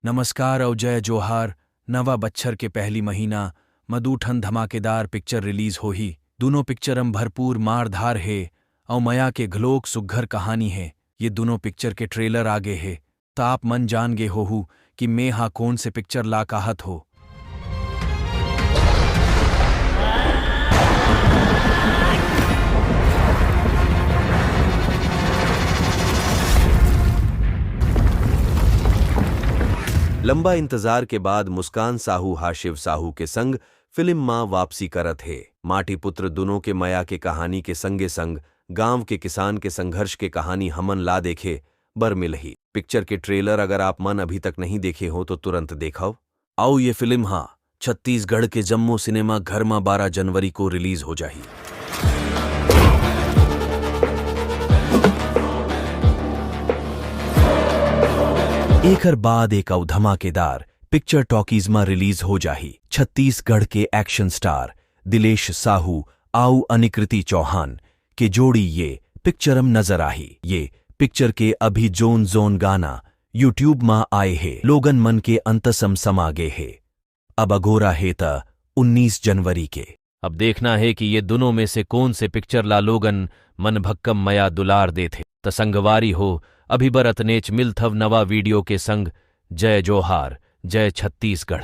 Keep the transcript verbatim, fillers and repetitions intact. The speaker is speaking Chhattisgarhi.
नमस्कार अउ जय जोहार। नवा बच्छर के पहली महीना म दू ठन धमाकेदार पिक्चर रिलीज होही। दूनों पिक्चर म भरपूर मारधार हे अउ मया के घलोक सुग्घर कहानी हे। ये दूनों पिक्चर के ट्रेलर आ गे हे, त आप मन जान गे होहू कि में हा कोन से पिक्चर ला काहत हो। लंबा इंतजार के बाद मुस्कान साहू हा शिव साहू के संग फिल्म मा वापसी करत हे। माटी पुत्र दुनों के मया के कहानी के संगे संग गांव के किसान के संघर्ष के कहानी हमन ला देखे बर मिलही। पिक्चर के ट्रेलर अगर आप मन अभी तक नहीं देखे हो तो तुरंत देखव। अउ ये फिल्म हा छत्तीसगढ़ के जम्मो सिनेमा घर मा बारह जनवरी को रिलीज हो जाही। एकर बाद एक अउ धमाकेदार पिक्चर टॉकीज मा रिलीज हो जाही। छत्तीसगढ़ के एक्शन स्टार दिलेश साहू अउ अनिकृति चौहान के जोड़ी ये पिक्चर म नजर आही। ये पिक्चर के अभी जोन जोन गाना YouTube मा आए हे, लोगन मन के अंतसम समा गे हे। अब अगोरा हे त उन्नीस जनवरी के। अब देखना हे कि ये दुनों में से कोन से पिक्चर ला लोगन मन भक्कम मया दुलार देथे। त संगवारी हो, अभी बर अतनेच, मिलथव नवा वीडियो के संग। जय जोहार, जय छत्तीसगढ़।